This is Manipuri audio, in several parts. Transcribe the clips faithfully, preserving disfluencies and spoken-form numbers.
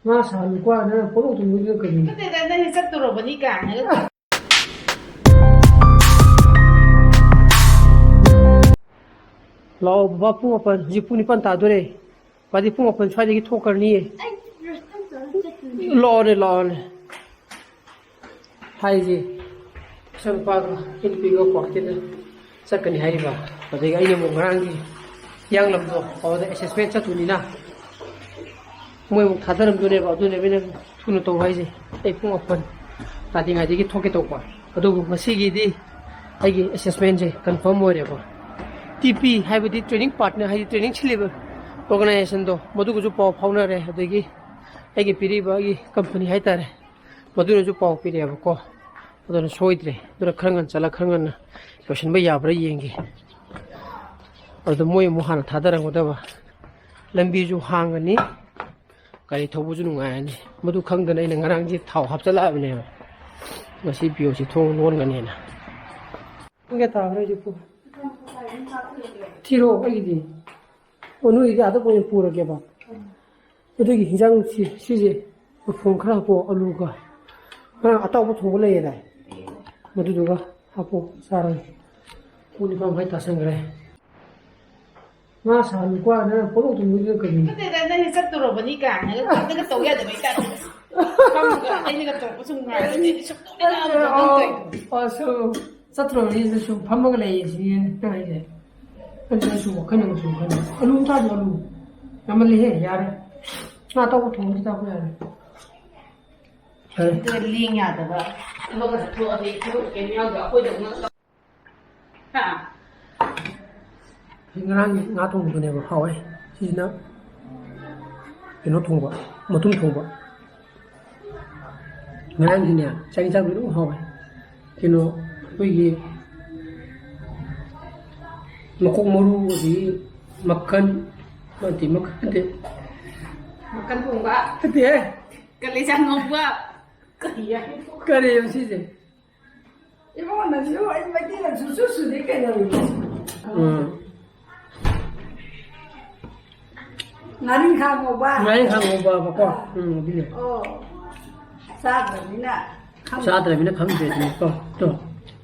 ꯉꯥ ꯁꯥꯍꯜꯂꯨꯀꯣ ꯍꯥꯏꯅ ꯄꯣꯠꯂꯧ ꯇꯨꯝꯕꯤꯗꯨꯅ ꯀꯔꯤꯅꯣ? ꯅꯠꯇꯦꯗ, ꯅꯪꯗꯤ ꯆꯠꯇꯣꯔꯕꯅꯤ ꯀꯥꯏꯅꯒ꯫ ꯂꯥꯛꯑꯣ ꯕꯕꯥ, ꯄꯨꯡ ꯃꯥꯄꯟ, ꯍꯧꯖꯤꯛ ꯄꯨꯡ ꯅꯤꯄꯥꯟ ꯇꯥꯗꯣꯔꯦ꯫ ꯕꯕꯥꯗꯤ ꯄꯨꯡ ꯃꯥꯄꯟ ꯁ꯭ꯋꯥꯏꯗꯒꯤ ꯊꯣꯛꯈ꯭ꯔꯅꯤꯌꯦ꯫ ꯑꯩ ꯕ꯭ꯔꯁ ꯑꯝꯇ ꯆꯠꯇꯣꯏꯅꯦ꯫ ꯂꯥꯛꯑꯣꯅꯦ, ꯂꯥꯛꯑꯣꯅꯦ꯫ ꯍꯥꯏꯁꯦ, ꯃꯆꯥꯅꯨꯄꯥꯒ ꯏꯅꯨꯄꯤꯒ ꯀ꯭ꯋꯥꯀꯩꯊꯦꯜꯗ ꯆꯠꯀꯅꯤ ꯍꯥꯏꯔꯤꯕ꯫ ꯑꯗꯒꯤ ꯑꯩꯅ ꯑꯃꯨꯛ ꯉꯔꯥꯡꯒꯤ ꯍꯤꯌꯥꯡꯂꯝꯗꯣ ꯑꯗꯨꯗ ꯑꯦꯁꯦꯁꯃꯦꯟ ꯆꯠꯇꯣꯏꯅꯤꯅ ꯃꯣꯏ ꯑꯃꯨꯛ ꯊꯥꯗꯔꯝꯗꯣꯏꯅꯦꯕ꯫ ꯑꯗꯨꯅꯦꯕ ꯑꯩꯅ ꯊꯨꯅ ꯇꯧ ꯍꯥꯏꯁꯦ꯫ ꯑꯩ ꯄꯨꯡ ꯃꯥꯄꯟ ꯇꯥꯗ꯭ꯔꯤꯉꯩꯗꯒꯤ ꯊꯣꯛꯀꯦ ꯇꯧꯕ꯫ ꯑꯗꯨꯕꯨ ꯉꯁꯤꯒꯤꯗꯤ ꯑꯩꯒꯤ ꯑꯦꯁꯦꯁꯃꯦꯟꯁꯦ ꯀꯟꯐꯥꯔꯝ ꯑꯣꯏꯔꯦꯕ꯫ ꯇꯤ ꯄꯤ ꯍꯥꯏꯕꯗꯤ ꯇ꯭ꯔꯦꯅꯤꯡ ꯄꯥꯔꯠꯅꯔ, ꯍꯥꯏꯗꯤ ꯇ꯭ꯔꯦꯅꯤꯡ ꯁꯤꯜꯂꯤꯕ ꯑꯣꯔꯒꯅꯥꯏꯖꯦꯁꯟꯗꯣ, ꯃꯗꯨꯒꯁꯨ ꯄꯥꯎ ꯐꯥꯎꯅꯔꯦ꯫ ꯑꯗꯒꯤ ꯑꯩꯒꯤ ꯄꯤꯔꯤꯕ ꯑꯩꯒꯤ ꯀꯝꯄꯅꯤ ꯍꯥꯏꯇꯥꯔꯦ, ꯃꯗꯨꯅꯁꯨ ꯄꯥꯎ ꯄꯤꯔꯛꯑꯦꯕꯀꯣ꯫ ꯑꯗꯨꯅ ꯁꯣꯏꯗ꯭ꯔꯦ꯫ ꯑꯗꯨꯅ ꯈꯔ ꯉꯟꯅ ꯆꯠꯂ ꯈꯔ ꯉꯟꯅ ꯂꯣꯏꯁꯤꯟꯕ ꯌꯥꯕ꯭ꯔꯥ ꯌꯦꯡꯒꯦ꯫ ꯑꯗꯨ ꯃꯣꯏ ꯑꯃꯨꯛ ꯍꯥꯟꯅ ꯊꯥꯗꯔꯝꯒꯗꯕ꯫ ꯂꯝꯕꯤꯁꯨ ꯍꯥꯡꯉꯅꯤ, ꯒꯥꯔꯤ ꯊꯧꯕꯁꯨ ꯅꯨꯡꯉꯥꯏꯔꯅꯤ꯫ ꯃꯗꯨ ꯈꯪꯗꯅ ꯑꯩꯅ ꯉꯔꯥꯡꯁꯦ ꯊꯥꯎ ꯍꯥꯞꯆꯜꯂꯛꯑꯕꯅꯦꯕ, ꯉꯁꯤ ꯄꯤ ꯑꯣ ꯁꯤ ꯊꯣꯡ ꯂꯣꯟꯒꯅꯦꯅ꯫ ꯄꯨꯡ ꯀꯌꯥ ꯇꯥꯈ꯭ꯔꯦ ꯍꯧꯖꯤꯛꯄꯨ? ꯊꯤꯔꯣ ꯑꯩꯒꯤꯗꯤ꯫ ꯑꯣ, ꯅꯣꯏꯒꯤꯗꯤ ꯑꯥꯗ ꯑꯣꯏꯅ ꯄꯨꯔꯒꯦꯕ꯫ ꯑꯗꯨꯒꯤ ꯍꯤꯟꯖꯥꯡ ꯁꯤ-, ꯁꯤꯁꯦ ꯃꯐꯣꯟ ꯈꯔ ꯍꯥꯞꯄꯣ, ꯑꯂꯨꯒ꯫ ꯉꯔꯥꯡ ꯑꯇꯥꯎꯕ ꯊꯣꯡꯕ ꯂꯩꯌꯦꯗꯥꯏ? ꯃꯗꯨꯗꯨꯒ ꯍꯥꯞꯄꯣ, ꯆꯥꯔꯒꯦ꯫ ꯄꯨꯡ ꯅꯤꯄꯥꯟ ꯃꯈꯥꯏ ꯇꯥꯁꯟꯈ꯭ꯔꯦ꯫ ꯉꯥ ꯁꯥꯍꯜꯂꯨꯀꯣ ꯍꯥꯏꯅ ꯄꯣꯠꯂꯧ ꯇꯨꯝꯕꯤꯗꯨꯅ ꯀꯔꯤꯅꯣ? ꯅꯠꯇꯦꯗ, ꯅꯪꯗꯤ ꯆꯠꯇꯣꯔꯕꯅꯤ ꯀꯥꯏꯅꯒ ꯈꯪꯗꯅ ꯇꯧ ꯌꯥꯗꯕꯩ ꯇꯥꯏꯞꯇ꯫ ꯐꯝꯃꯒ ꯑꯩꯅꯒ ꯇꯧꯔꯛꯄ ꯁꯨꯝ ꯉꯥꯏꯔꯒ ꯁꯨꯝ ꯅꯣꯛꯅꯤꯡꯉꯛꯑꯕ ꯅꯪ ꯇꯧꯔꯤꯗꯣ꯫ ꯑꯣ, ꯁꯨꯝ ꯆꯠꯇ꯭ꯔꯣꯕꯅꯤꯅ ꯁꯨꯝ ꯐꯝꯃꯒ ꯂꯩꯌꯦ ꯁꯤꯅꯦ ꯅꯪ ꯍꯥꯏꯁꯦ꯫ ꯑꯗꯨꯅ ꯁꯨꯝ ꯋꯥꯈꯜ ꯑꯃ ꯁꯨꯝ ꯈꯟꯕ꯫ ꯑꯂꯨ ꯊꯥꯗꯣ, ꯑꯂꯨ꯫ ꯌꯥꯝꯃꯜꯂꯤꯍꯦ, ꯌꯥꯔꯦ꯫ ꯉꯥ ꯑꯇꯥꯎꯕ ꯊꯣꯡꯕꯗꯤ ꯆꯥꯕ ꯌꯥꯔꯦ꯫ ꯐꯔꯦ꯫ ꯑꯗꯨꯒ ꯂꯦꯡ ꯌꯥꯗꯕ꯫ ꯊꯕꯛꯀ ꯆꯠꯊꯣꯛꯑꯗꯤ ꯊꯕꯛ ꯀꯩꯝ ꯌꯥꯎꯗ ꯑꯩꯈꯣꯏꯗꯧꯅ꯫ ꯍꯥ? ꯉꯔꯥꯡꯒꯤ ꯉꯥ ꯊꯣꯡꯕꯗꯨꯅꯦꯕ ꯍꯥꯎꯋꯦ꯫ ꯁꯤꯁꯤꯅ ꯀꯩꯅꯣ ꯊꯣꯡꯕ, ꯃꯇꯨꯝ ꯊꯣꯡꯕ꯫ ꯉꯔꯥꯡꯒꯤꯅꯦ ꯆꯥꯛ ꯏꯟꯁꯥꯡꯗꯣ ꯑꯗꯨꯝ ꯍꯥꯎꯋꯦ꯫ ꯀꯩꯅꯣ, ꯑꯩꯈꯣꯏꯒꯤ ꯃꯀꯣꯛ ꯃꯔꯨ, ꯑꯗꯒꯤ ꯃꯈꯟ, ꯅꯠꯇꯦ, ꯃꯈꯟ ꯅꯠꯇꯦ꯫ ꯃꯈꯟ ꯊꯣꯡꯕ꯫ ꯅꯠꯇꯦꯍꯦ꯫ ꯀꯂꯦꯖꯥ ꯉꯧꯕ꯫ ꯀꯔꯤ ꯍꯥꯏꯅꯣ? ꯀꯔꯤꯅꯣ ꯁꯤꯁꯦ? ꯏꯕꯨꯡꯉꯣ, ꯅꯪꯁꯨ ꯑꯩ ꯃꯩꯇꯩꯂꯣꯟ ꯁꯨꯡꯁꯨ ꯁꯨꯗꯦ ꯀꯩꯗꯧꯔꯤꯅꯣ? ꯎꯝ꯫ ꯉꯥꯔꯤꯡꯈꯥ ꯉꯧꯕ꯫ ꯉꯥꯔꯤꯡꯈꯥ ꯉꯧꯕꯕꯀꯣ꯫ ꯎꯝ, ꯑꯗꯨꯅꯦ꯫ ꯑꯣ꯫ ꯆꯥꯗ꯭ꯔꯕꯅꯤꯅ ꯈꯪꯗꯦ꯫ ꯆꯥꯗ꯭ꯔꯕꯅꯤꯅ ꯈꯪꯗ꯭ꯔꯦꯗꯅꯀꯣ꯫ ꯇꯣ꯫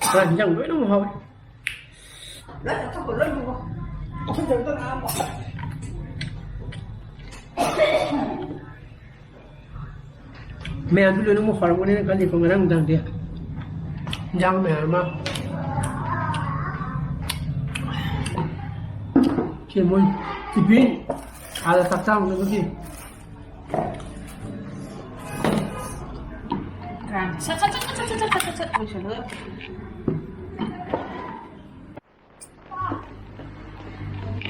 ꯄꯨꯔꯥ ꯍꯤꯟꯖꯥꯡ ꯂꯣꯏꯅꯃꯛ ꯍꯥꯎꯋꯦ꯫ ꯂꯣꯏ ꯆꯠꯊꯣꯛꯈꯣ, ꯂꯣꯏ ꯄꯨꯈꯣ꯫ ꯈꯨꯠꯇ ꯑꯝꯇ ꯉꯥꯡꯉꯝꯃꯣ꯫ ꯃꯌꯥꯝꯁꯨ ꯂꯣꯏꯅꯃꯛ ꯍꯧꯔꯝꯒꯅꯤꯅ ꯈꯜꯂꯤꯀꯣ, ꯉꯔꯥꯡ ꯅꯨꯡꯗꯥꯡꯗꯤ ꯏꯟꯖꯥꯡ ꯃꯌꯥꯝ ꯑꯃ꯫ ꯁꯤ ꯃꯣꯏ ꯇꯤꯐꯤꯟ ꯑꯥꯗ ꯆꯥꯛ ꯆꯥꯔꯨꯅꯕꯒꯤ꯫ ꯁꯠ, ꯁꯠ, ꯁꯠ ꯂꯣꯏꯁꯜꯂꯒ꯫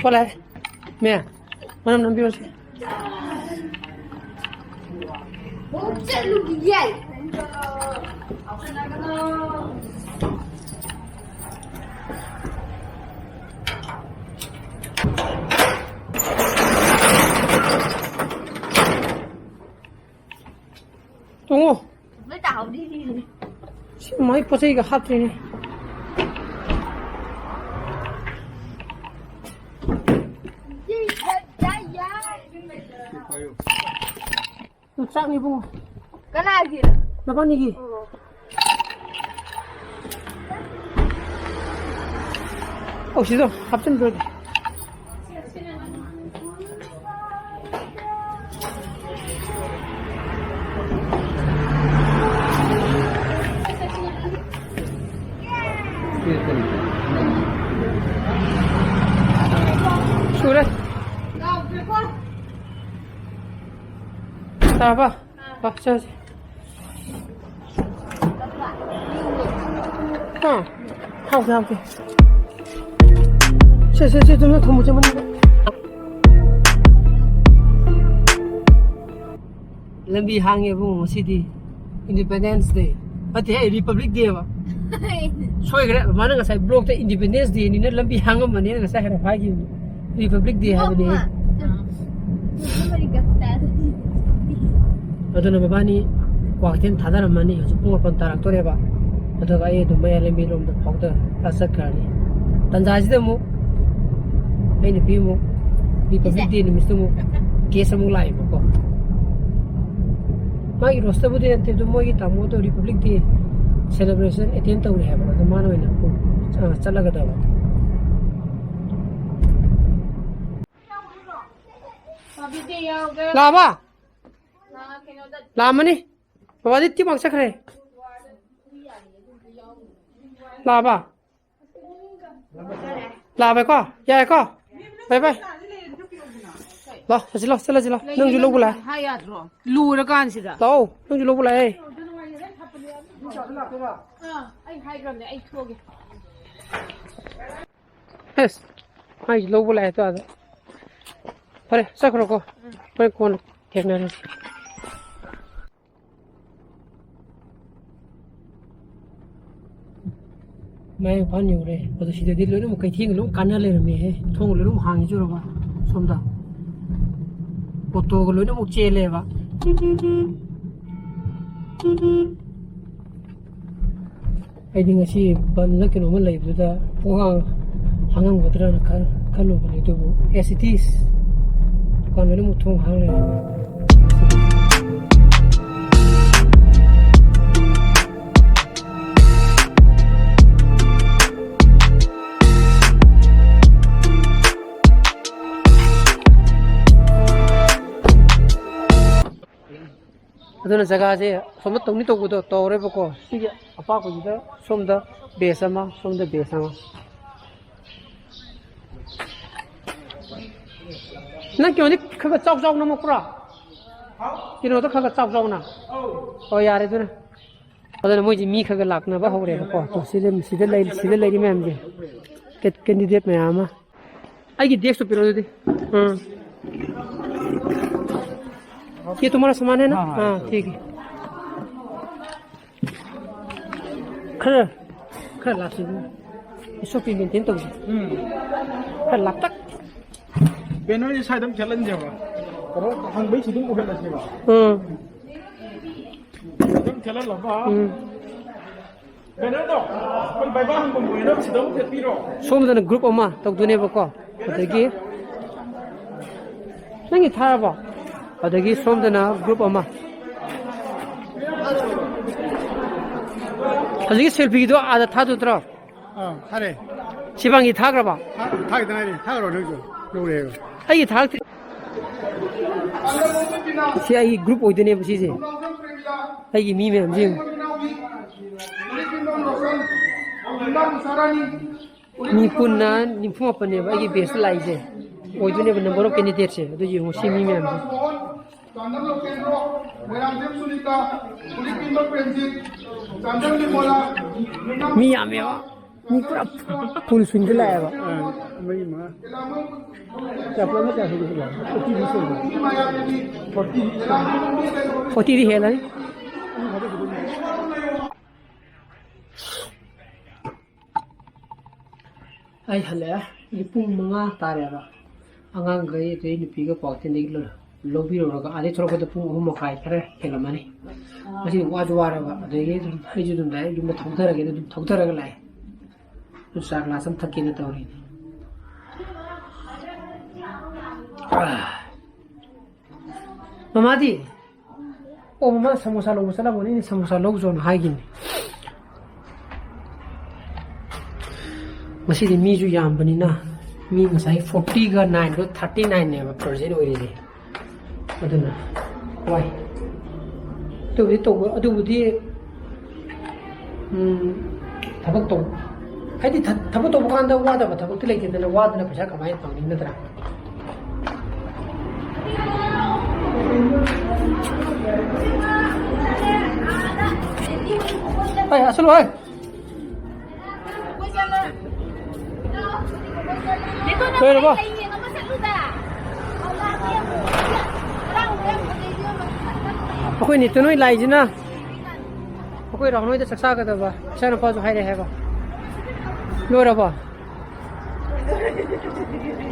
ꯊꯣꯛꯂꯛꯑꯦ꯫ ꯃꯦ, ꯃꯅꯝ ꯅꯝꯕꯤꯔꯣꯁꯦ꯫ ꯆꯠꯂꯨꯈꯤꯒꯦ꯫ ꯇꯣꯡꯉꯣ꯫ ꯂꯣꯏ ꯇꯥꯍꯧꯗꯦ꯫ ꯁꯤ ꯃꯥꯏ ꯄꯣꯠ ꯆꯩꯒ ꯍꯥꯞꯇ꯭ꯔꯤꯅꯦ꯫ ꯌꯣꯡꯆꯥꯛꯅꯤ ꯏꯕꯨꯡꯉꯣ꯫ ꯀꯅꯥꯒꯤ? ꯅꯕꯥꯅꯤꯒꯤ꯫ ꯑꯣ꯫ ꯑꯣ, ꯁꯤꯗꯣ ꯍꯥꯞꯆꯤꯟꯕꯤꯔꯣ꯫ ꯁꯨꯔꯦ꯫ ꯇꯥꯔꯕ? ꯄꯥꯛ ꯆꯥꯁꯦ꯫ ꯑꯥ, ꯍꯥꯎꯇꯦ, ꯍꯥꯎꯇꯦ꯫ ꯁꯦ, ꯁꯦ, ꯁꯦ, ꯆꯨꯝꯅ ꯊꯝꯃꯣ, ꯆꯨꯝꯅ꯫ ꯂꯝꯕꯤ ꯍꯥꯡꯉꯦ ꯏꯕꯨꯡꯉꯣ ꯉꯁꯤꯗꯤ꯫ Independence Day꯫ ꯅꯠꯇꯦꯍꯦ, Republic Day ꯍꯥꯏꯕ꯫ ꯁꯣꯏꯈ꯭ꯔꯦ꯫ ꯃꯥꯅ ꯉꯁꯥꯏ ꯕ꯭ꯂꯣꯛꯇ Independence Day ꯅꯤꯅ ꯂꯝꯕꯤ ꯍꯥꯡꯉꯝꯃꯅꯤꯅ ꯉꯁꯥꯏ ꯍꯥꯏꯔꯞ ꯍꯥꯏꯈꯤꯕꯅꯤ꯫ Republic Day ꯍꯥꯏꯕꯅꯦ꯫ ꯑꯗꯨꯅ ꯃꯕꯥꯅꯤ ꯀ꯭ꯋꯥꯀꯩꯊꯦꯜ ꯊꯥꯗꯔꯝꯃꯅꯤ꯫ ꯍꯧꯖꯤꯛ ꯄꯨꯡ ꯃꯥꯄꯟ ꯇꯥꯔꯛꯇꯣꯔꯦꯕ꯫ ꯑꯗꯨꯒ ꯑꯩ ꯑꯗꯨꯝ ꯃꯌꯥꯏ ꯂꯝꯕꯤꯔꯣꯝꯗ ꯐꯥꯎꯗ ꯆꯠꯈ꯭ꯔꯅꯤ꯫ ꯇꯟꯖꯥꯁꯤꯗ ꯑꯃꯨꯛ ꯑꯩ ꯅꯨꯄꯤ ꯑꯃꯨꯛ Republic Day ꯅꯨꯃꯤꯠꯇ ꯑꯃꯨꯛ ꯀꯦꯁ ꯑꯃꯨꯛ ꯂꯥꯛꯑꯦꯕꯀꯣ꯫ ꯃꯥꯒꯤ ꯔꯣꯁꯇꯔꯕꯨꯗꯤ ꯅꯠꯇꯦ, ꯑꯗꯨ ꯃꯣꯏꯒꯤ ꯇꯥꯃꯣꯗꯣ Republic Day celebration attend ꯇꯧꯔꯦ ꯍꯥꯏꯕ, ꯑꯗꯣ ꯃꯥꯅ ꯑꯣꯏꯅ ꯄꯨ-, ꯑ, ꯆꯠꯂꯒꯗꯕ꯫ ꯂꯥꯛꯑꯕ? ꯂꯥꯛꯑꯝꯃꯅꯤ꯫ ꯕꯕꯥꯗꯤ ꯇꯤꯛ ꯃꯥꯔꯛ ꯆꯠꯈ꯭ꯔꯦ꯫ ꯂꯥꯛꯑꯕ? ꯂꯥꯛꯑꯕꯀꯣ? ꯌꯥꯔꯦꯀꯣ? ꯕꯥꯏ ꯕꯥꯏ꯫ ꯂꯥꯛꯑꯣ, ꯆꯠꯁꯤ ꯂꯥꯛꯑꯣ, ꯆꯠꯂꯁꯤ ꯂꯥꯛꯑꯣ꯫ ꯅꯪꯁꯨ ꯂꯧꯕ ꯂꯥꯛꯑꯦ꯫ ꯍꯥꯏ ꯌꯥꯗ꯭ꯔꯣ? ꯂꯨꯔꯀꯥꯟꯁꯤꯗ꯫ ꯂꯥꯛꯑꯣ, ꯅꯪꯁꯨ ꯂꯧꯕ ꯂꯥꯛꯑꯦ꯫ ꯑꯥ, ꯑꯩ ꯍꯥꯏꯈ꯭ꯔꯕꯅꯦ, ꯑꯩ ꯊꯣꯛꯑꯒꯦ꯫ ꯑꯁ, ꯃꯥꯏꯁꯦ ꯂꯧꯕ ꯂꯥꯛꯑꯦ ꯇꯣ ꯑꯥꯗ꯫ ꯐꯔꯦ, ꯆꯠꯈ꯭ꯔꯣꯀꯣ꯫ ꯍꯣꯔꯦꯟ ꯀꯣꯟꯅ ꯊꯦꯡꯅꯔꯁꯤ꯫ ꯃꯌꯥꯡ ꯏꯝꯐꯥꯜ ꯌꯧꯔꯦ꯫ ꯑꯗꯣ ꯁꯤꯗꯗꯤ ꯂꯣꯏꯅꯃꯛ ꯀꯩꯊꯦꯜꯒ ꯂꯣꯏ ꯀꯥꯟꯅ ꯂꯩꯔꯝꯃꯦꯍꯦ꯫ ꯊꯣꯡ ꯂꯣꯏꯅꯃꯛ ꯍꯥꯡꯉꯤ ꯆꯨꯔꯕ ꯁꯣꯝꯗ꯫ ꯑꯣꯇꯣꯒ ꯂꯣꯏꯅꯃꯛ ꯆꯦꯜꯂꯦꯕ꯫ ꯑꯩꯗꯤ ꯉꯁꯤ ꯕꯟꯗ ꯀꯩꯅꯣꯝꯃ ꯂꯩꯕꯗꯨꯗ ꯄꯨꯡꯍꯥꯡ ꯍꯥꯡꯉꯝꯒꯗ꯭ꯔꯅ ꯈꯜ-, ꯈꯜꯂꯨꯕꯅꯦ, ꯑꯗꯨꯕꯨ as it is, ꯗꯨꯀꯥꯟ ꯂꯣꯏꯅꯃꯛ ꯊꯣꯡ ꯍꯥꯡ ꯂꯩꯔꯝꯃꯦ꯫ ꯑꯗꯨꯅ ꯖꯒꯥꯁꯦ ꯑꯁꯣꯝꯗ ꯇꯧꯅꯤ ꯇꯧꯕꯗꯣ ꯇꯧꯔꯦꯕꯀꯣ꯫ ꯁꯤꯒꯤ ꯑꯄꯥꯛꯄꯁꯤꯗ ꯁꯣꯝꯗ ꯕꯦꯁ ꯑꯃ, ꯁꯣꯝꯗ ꯕꯦꯁ ꯑꯃ꯫ ꯅꯪ ꯀꯩꯅꯣꯗꯤ ꯈꯔ ꯈꯔ ꯆꯥꯎ ꯆꯥꯎ ꯅꯝꯃꯛꯄ꯭ꯔꯣ? ꯀꯩꯅꯣꯗꯣ ꯈꯔ ꯈꯔ ꯆꯥꯎ ꯆꯥꯎꯅ꯫ ꯑꯣ, ꯌꯥꯔꯦ ꯑꯗꯨꯅ꯫ ꯑꯗꯨꯅ ꯃꯣꯏꯁꯦ ꯃꯤ ꯈꯔ ꯈꯔ ꯂꯥꯛꯅꯕ ꯍꯧꯔꯦꯕꯀꯣ꯫ ꯁꯤꯗ, ꯁꯤꯗ ꯂꯩ-, ꯁꯤꯗ ꯂꯩꯔꯤ ꯃꯌꯥꯝꯁꯦ꯫ ꯀꯦ-, candidate ꯃꯌꯥꯝ ꯑꯃ꯫ ꯑꯩꯒꯤ desk ꯇꯣ ꯄꯤꯔꯛꯑꯣ ꯑꯗꯨꯗꯤ꯫ ꯎꯝ꯫ ये तुम्हारा सामान है ना? हाँ, हाँ। हाँ, ठीक है। ꯈꯔ, ꯈꯔ ꯂꯥꯞꯁꯤ꯫ S O P maintain ꯇꯧꯁꯤ꯫ ꯎꯝ꯫ ꯈꯔ ꯂꯥꯞꯇꯛ꯫ Banner ꯁꯦ ꯁ꯭ꯋꯥꯏꯗ ꯑꯃ ꯊꯦꯠꯍꯟꯁꯦꯕ꯫ ꯀꯩꯅꯣ ꯍꯪꯕꯩ ꯁꯤꯗꯨꯝ ꯑꯣꯏꯍꯜꯂꯁꯦꯕ꯫ ꯎꯝ꯫ ꯁꯤꯗ ꯑꯃ ꯊꯦꯠꯍꯜꯂꯕ꯫ ꯎꯝ꯫ Banner ꯗꯣ ꯑꯩꯈꯣꯏ ꯕꯥꯏꯕꯥ ꯍꯪꯐꯝ ꯑꯣꯏꯅ ꯁꯤꯗ ꯑꯃ ꯊꯦꯠꯄꯤꯔꯣ꯫ ꯁꯣꯝꯗꯅ group ꯑꯃ ꯇꯧꯗꯣꯏꯅꯦꯕꯀꯣ꯫ ꯑꯗꯒꯤ ꯅꯪꯒꯤ ꯊꯥꯔꯕꯣ? ꯑꯗꯒꯤ ꯁꯣꯝꯗꯅ ꯒ꯭ꯔꯨꯞ ꯑꯃ꯫ ꯍꯧꯖꯤꯛꯀꯤ ꯁꯦꯜꯐꯤꯗꯣ ꯑꯥꯗ ꯊꯥꯗꯣꯏ ꯅꯠꯇ꯭ꯔꯣ? ꯑꯥ, ꯊꯥꯔꯦ꯫ ꯁꯤꯕꯥꯡꯒꯤ ꯊꯥꯈ꯭ꯔꯕ? ꯊꯥ-, ꯊꯥꯈꯤꯗ ꯉꯥꯏꯔꯤ꯫ ꯊꯥꯈ꯭ꯔꯣ ꯅꯪꯁꯨ꯫ ꯂꯧꯔꯦꯕ꯫ ꯑꯩꯒꯤ ꯊꯥꯔꯛꯇ꯭ꯔꯤ꯫ ꯁꯤ ꯑꯩꯒꯤ ꯒ꯭ꯔꯨꯞ ꯑꯣꯏꯗꯣꯏꯅꯦꯕ ꯁꯤꯁꯦ꯫ ꯑꯩꯒꯤ ꯃꯤ ꯃꯌꯥꯝꯁꯦ ꯌꯦꯡꯉꯨ꯫ ꯃꯤ ꯄꯨꯟꯅ ꯅꯤꯐꯨ ꯃꯥꯄꯟꯅꯦꯕ ꯑꯩꯒꯤ ꯕꯦꯁꯇ ꯂꯥꯛꯏꯁꯦ꯫ ꯑꯣꯏꯗꯣꯏꯅꯦꯕ number of candidateꯁꯦ꯫ ꯑꯗꯨ ꯌꯦꯡꯉꯨ ꯁꯤ ꯃꯤ ꯃꯌꯥꯝꯁꯦ꯫ ꯆꯥꯟꯗꯝ ꯂꯣꯀꯦꯟꯗ꯭ꯔꯣ, ꯃꯣꯏꯔꯥꯡꯊꯦꯝ ꯁꯨꯅꯤꯇꯥ, ꯎꯔꯤꯄꯤꯝꯕ ꯄ꯭ꯔꯦꯝꯖꯤꯠ, ꯆꯥꯟꯗꯝ ꯕꯤꯃꯣꯂꯥ, ꯃꯤ ꯌꯥꯝꯃꯦꯕ꯫ ꯃꯤ ꯄꯨꯔꯥ full swingꯗ ꯂꯥꯛꯑꯦꯕ꯫ ꯑꯥ, ꯃꯔꯤ ꯃꯉꯥ꯫ ꯀꯌꯥ ꯄꯨꯂꯞꯅ ꯀꯌꯥ ꯁꯨꯒꯦ ꯁꯤꯕꯣ? Fortyꯗꯤ ꯁꯨꯔꯕꯣ? Fortyꯗꯤ ꯁꯨꯔꯕꯣ? Fortyꯗꯤ ꯍꯦꯜꯂꯅꯤ꯫ ꯑꯩ ꯍꯜꯂꯛꯑꯦ꯫ ꯍꯧꯖꯤꯛ ꯄꯨꯡ ꯃꯉꯥ ꯇꯥꯔꯦꯕ꯫ ꯑꯉꯥꯡꯈꯩ ꯑꯗꯩ ꯅꯨꯄꯤꯒ ꯀ꯭ꯋꯥꯀꯩꯊꯦꯜꯗꯒꯤ ꯂꯧ-, ꯂꯧꯕꯤꯔꯨꯔꯒ ꯑꯥꯗꯩ ꯊꯣꯛꯂꯛꯄꯗ ꯄꯨꯡ ꯑꯍꯨꯝ ꯃꯈꯥꯏ ꯈꯔ ꯍꯦꯜꯂꯝꯃꯅꯤ꯫ ꯉꯁꯤꯗꯤ ꯋꯥꯁꯨ ꯋꯥꯔꯕ, ꯑꯗꯒꯤ ꯑꯗꯨꯝ ꯑꯩꯁꯨ ꯑꯗꯨꯝ direct ꯌꯨꯝꯗ ꯊꯧꯊꯔꯒꯦꯅ ꯑꯗꯨꯝ ꯊꯧꯊꯔꯒ ꯂꯥꯛꯑꯦ꯫ ꯑꯗꯨ ꯆꯥ glass ꯑꯃ ꯊꯛꯀꯦꯅ ꯇꯧꯔꯤꯅꯦ꯫ ꯑꯥ꯫ ꯃꯃꯥꯗꯤ? ꯑꯣ, ꯃꯃꯥ ꯁꯃꯣꯁꯥ ꯂꯧꯕ ꯆꯠꯂꯝꯒꯅꯤ, ꯑꯩꯅ ꯁꯃꯣꯁꯥ ꯂꯧꯖꯣꯅ ꯍꯥꯏꯈꯤꯕꯅꯤ꯫ ꯉꯁꯤꯗꯤ ꯃꯤꯁꯨ ꯌꯥꯝꯕꯅꯤꯅ, ꯃꯤ ꯉꯁꯥꯏ fortyꯒ nineꯗꯣ thirty nineꯅꯦꯕ present ꯑꯣꯏꯔꯤꯁꯦ꯫ ꯑꯗꯨꯅ ꯋꯥꯏ꯫ ꯑꯗꯨꯕꯨꯗꯤ ꯇꯧꯕ, ꯑꯗꯨꯕꯨꯗꯤ ꯎꯝ, ꯊꯕꯛ ꯇꯧ-, ꯍꯥꯏꯗꯤ ꯊ-, ꯊꯕꯛ ꯇꯧꯕ ꯀꯥꯟꯗ ꯋꯥꯗꯕ ꯊꯕꯛꯇꯤ ꯂꯩꯇꯦꯗꯅ, ꯋꯥꯗꯅ ꯄꯩꯁꯥ ꯀꯃꯥꯏꯅ ꯐꯪꯅꯤ ꯅꯠꯇ꯭ꯔꯥ? ꯑꯩ ꯑꯁꯨꯂꯨ ꯍꯥꯏ꯫ ꯂꯣꯏꯔꯕꯣ? ꯑꯩꯈꯣꯏ ꯅꯤꯇꯨꯟ ꯍꯣꯏ ꯂꯥꯛꯏꯁꯤꯅ ꯑꯩꯈꯣꯏ ꯔꯥꯍꯨꯜ ꯍꯣꯏꯗ ꯆꯥꯛ ꯆꯥꯒꯗꯕ ꯏꯆꯥꯅꯨꯄꯥꯁꯨ ꯍꯥꯏꯔꯛꯑꯦ ꯍꯥꯏꯕ꯫ ꯂꯣꯏꯔꯕꯣ?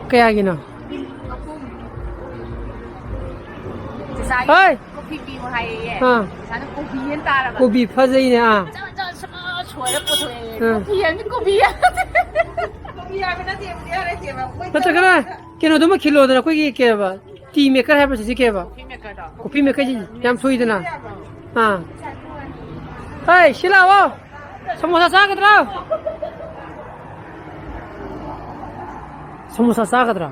ꯀꯌꯥꯒꯤꯅꯣ? ꯆꯥꯛꯆꯥꯒꯤ ꯍꯣꯏ꯫ Coffee ꯄꯤꯌꯨ ꯍꯥꯏꯌꯦ꯫ ꯑꯥ꯫ ꯄꯩꯁꯥꯅ ꯀꯣꯕꯤ ꯍꯦꯟ ꯇꯥꯔꯕ꯫ ꯀꯣꯕꯤ ꯐꯖꯩꯅꯦ, ꯑꯥ꯫ ꯃꯆꯥ ꯃꯆꯥ ꯁꯨꯃꯥꯏꯅ ꯁꯣꯏꯔ ꯄꯨꯊꯣꯛꯑꯦ꯫ ꯑꯥ꯫ ꯀꯣꯕꯤ ꯍꯥꯏꯕꯅꯤ, ꯀꯣꯕꯤ ꯍꯥꯏꯕ꯫ ꯀꯣꯕꯤ ꯍꯥꯏꯕ ꯅꯠꯇꯦ, ꯅꯠꯇꯦ, ꯅꯠꯇꯦꯕ꯫ ꯃꯣꯏ ꯅꯠꯇ꯭ꯔꯒꯅ ꯀꯩꯅꯣꯗꯨꯃ ꯈꯤꯜꯂꯣꯗꯅ, ꯑꯩꯈꯣꯏꯒꯤ ꯀꯩ ꯍꯥꯏꯕ? ꯇꯤ ꯃꯦꯀꯔ ꯍꯥꯏꯕ ꯁꯤꯁꯤ ꯀꯩ ꯍꯥꯏꯕ? ꯀꯣꯐꯤ ꯃꯦꯀꯔꯁꯤ ꯌꯥꯝ ꯊꯣꯛꯏꯗꯅ꯫ ꯑꯥ꯫ ꯍꯩ, ꯁꯤ ꯂꯥꯛꯑꯣ꯫ ꯁꯃꯣꯁꯥ ꯆꯥꯒꯗ꯭ꯔꯣ? ꯁꯃꯣꯁꯥ ꯆꯥꯒꯗ꯭ꯔꯣ?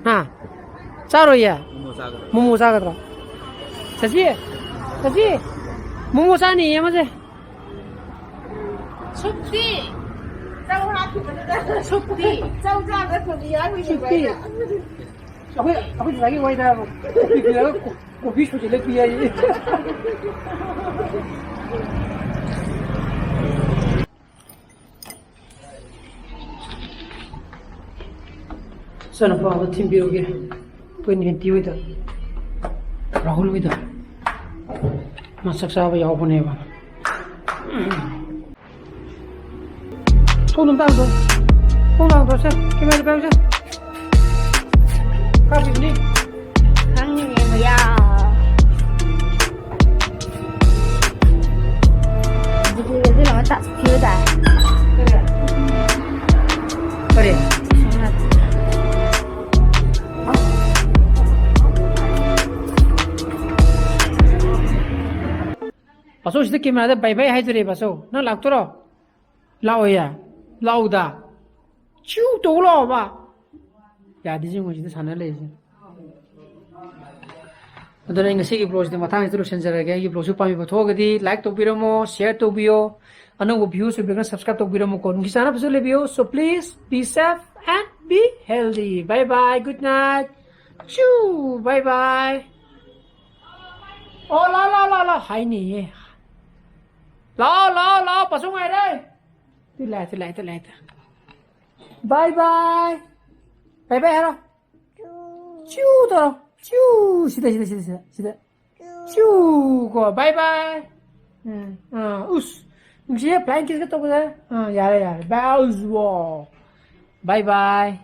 ꯍꯥ? ꯆꯥꯔꯣꯏꯌꯦ? ꯃꯣꯃꯣ ꯆꯥꯒꯗ꯭ꯔꯣ? ꯃꯣꯃꯣ ꯆꯥꯒꯗ꯭ꯔꯣ? ꯆꯥꯁꯤ? ꯆꯥꯁꯤ? ꯃꯣꯃꯣ ꯆꯥꯅꯤꯌꯦ ꯑꯃꯁꯦ꯫ ꯁꯨꯞꯇꯤ? ꯆꯧ ꯍꯥꯞꯈꯤꯕꯗꯨꯗ꯫ ꯁꯨꯞꯇꯤ? ꯆꯧ ꯆꯥꯕꯗ ꯊꯨꯝ ꯌꯥꯎꯔꯤꯅꯦ ꯁꯨꯞꯇꯤ? ꯑꯩꯅ꯫ ꯑꯩꯈꯣꯏ, ꯑꯩꯈꯣꯏ ꯗꯗꯥꯒꯤ ꯋꯥꯏꯗ ꯀꯣꯐꯤ ꯄꯤꯔꯒ ꯀꯣ-, ꯀꯣꯐꯤ ꯁꯨꯖꯤꯜꯂ ꯄꯤ ꯍꯥꯏꯌꯦ꯫ ꯏꯆꯥꯅꯨꯄꯥ ꯑꯃ ꯊꯤꯟꯕꯤꯔꯨꯒꯦ꯫ ꯑꯩꯈꯣꯏ ꯅꯦꯟꯇꯤ ꯍꯣꯏꯗ, ꯔꯥꯍꯨꯜ ꯍꯣꯏꯗ꯫ ꯃꯥ ꯆꯥꯛ ꯆꯥꯕ ꯌꯥꯎꯕꯅꯦꯕ꯫ ꯊꯣꯡ ꯑꯗꯨꯝ ꯇꯥꯡꯗꯣ꯫ ꯊꯣꯡ ꯇꯥꯡꯗꯣ, ꯁꯦ, ꯀꯦꯃꯦꯔꯥꯗ ꯄꯥꯏꯌꯨꯁꯦ꯫ ꯀꯥꯞꯄꯤꯕꯅꯤ꯫ ꯈꯪꯉꯤꯅꯦ, ꯃꯌꯥ꯫ ꯗꯤꯒ꯭ꯔꯤꯒꯁꯦ ꯂꯣꯏꯅ ꯇꯥꯊꯣꯛꯈꯤꯕ ꯇꯥꯔꯦ꯫ ꯀꯔꯤ? ꯕꯥꯆꯧ, ꯁꯤꯗ ꯀꯦꯃꯦꯔꯥꯗ ꯕꯥꯏ ꯕꯥꯏ ꯍꯥꯏꯗꯣꯔꯦ, ꯕꯥꯆꯧ꯫ ꯅꯪ ꯂꯥꯛꯇꯣꯔꯣ? ꯂꯥꯛꯑꯣꯌꯦ? ꯂꯥꯛꯎꯗ꯫ ꯆꯤꯎ ꯇꯧ ꯂꯥꯛꯑꯣꯕ꯫ ꯌꯥꯗꯦ, ꯁꯤ ꯃꯣꯏꯁꯤꯗ ꯁꯥꯟꯅ ꯂꯩꯔꯤꯁꯦ꯫ ꯑꯗꯨꯅ ꯑꯩ ꯉꯁꯤꯒꯤ vlogꯁꯤꯗꯤ ꯃꯇꯥꯡꯁꯤꯗ ꯂꯣꯏꯁꯤꯟꯖꯔꯒꯦ꯫ ꯑꯩꯒꯤ vlogꯁꯨ ꯄꯥꯝꯕꯤꯕ ꯊꯣꯛꯑꯒꯗꯤ like ꯇꯧꯕꯤꯔꯝꯃꯣ, share ꯇꯧꯕꯤꯌꯣ꯫ ꯑꯅꯧꯕ views ꯑꯣꯏꯕꯤꯔꯒꯅ subscribe ꯇꯧꯕꯤꯔꯝꯃꯨꯀꯣ꯫ ꯅꯨꯡꯁꯤ ꯆꯥꯟꯅꯕꯁꯨ ꯂꯩꯕꯤꯌꯨ꯫ So please be safe and be healthy. Bye bye. Good night. ꯆꯤꯎ꯫ Bye bye. ꯑꯣ, ꯂꯥ, ꯂꯥ, ꯂꯥ, ꯂꯥ꯫ ꯍꯥꯏꯅꯤꯌꯦ꯫ ꯂꯥꯎ, ꯂꯥꯎ, ꯂꯥꯎ꯫ ꯕꯥꯆꯧ ꯉꯥꯏꯔꯦ꯫ ꯇꯨ ꯂꯥꯛꯑꯦ, ꯇꯨ ꯂꯥꯛꯑꯦ, ꯇꯨ ꯂꯥꯛꯑꯦ, two. Bye bye. Bye bye ꯍꯥꯏꯔꯣ꯫ ꯆꯤꯎ ꯇꯧꯔꯣ꯫ ꯆꯤꯎ꯫ ꯁꯤꯗ, ꯁꯤꯗ, ꯁꯤꯗ, ꯁꯤꯗ, ꯁꯤꯗ꯫ ꯆꯤꯎ ꯀꯣ꯫ Bye bye. ꯎꯝ, ꯑꯥ, ꯎꯁ꯫ ꯅꯨꯡꯁꯤꯌꯦ, flying kissꯀ ꯇꯧꯕꯗ꯫ ꯑꯥ, ꯌꯥꯔꯦ, ꯌꯥꯔꯦ꯫ Bye, ꯎꯁ, ꯋꯥ꯫ Bye bye.